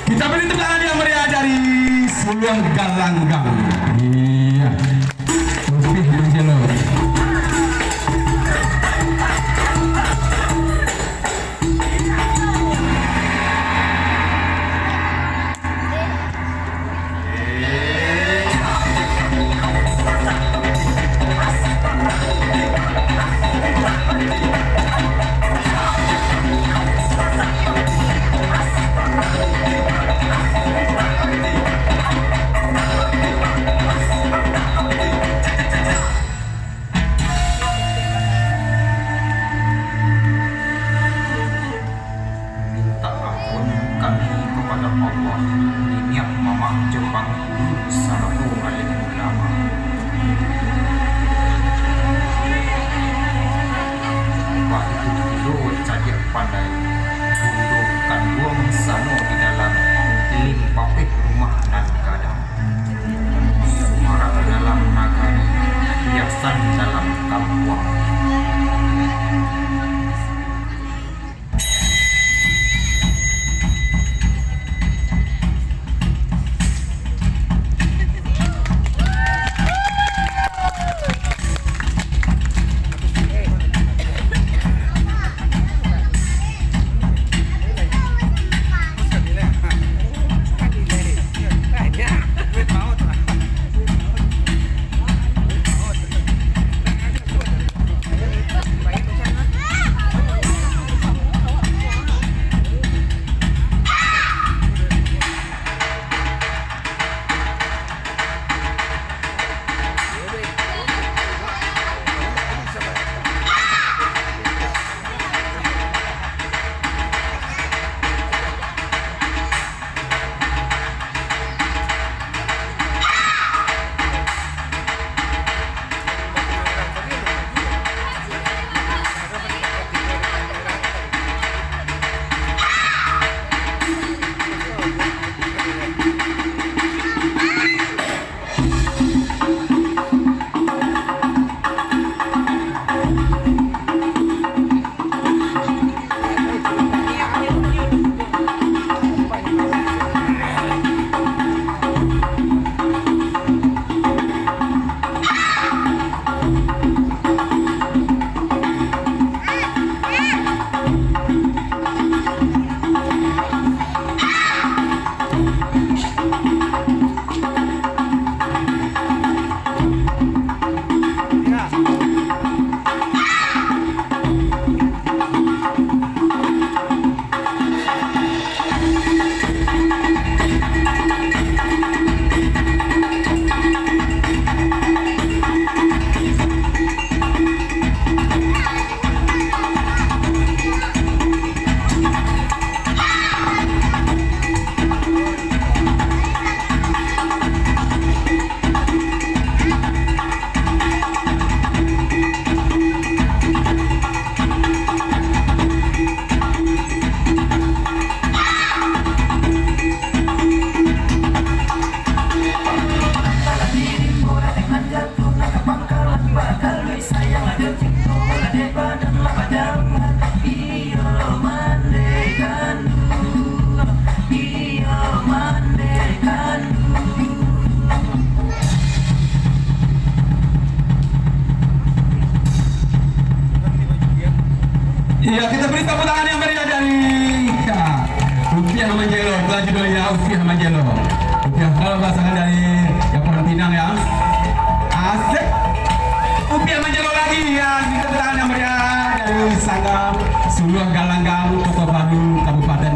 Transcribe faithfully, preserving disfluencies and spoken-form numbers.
Kita beri tepuk tangan yang meriah dari Suluah Galanggang. Iya. Rupiah Manjelo. Mintak ampun kami kapado Allah, niniak mamak jo pangulu sarato alim ulama. Baitu pulo cadiak pandai, bundo kanduang samo di dalam, limpapeh rumah nan gadang. Sumarak dalam nagari, hiasan dalam kampuang. Iya, kita beri tepuk tangan yang meriah dari, ya, Rupiah Manjelo, bukan judulnya Rupiah Manjelo. Rupiah, kalau bahasakan dari, ya, orang Pinang, ya. Asik. Rupiah Manjelo lagi, ya, kita tepuk tangan yang meriah dari Sanggar Suluah Galanggang, Kota Baru, Kabupaten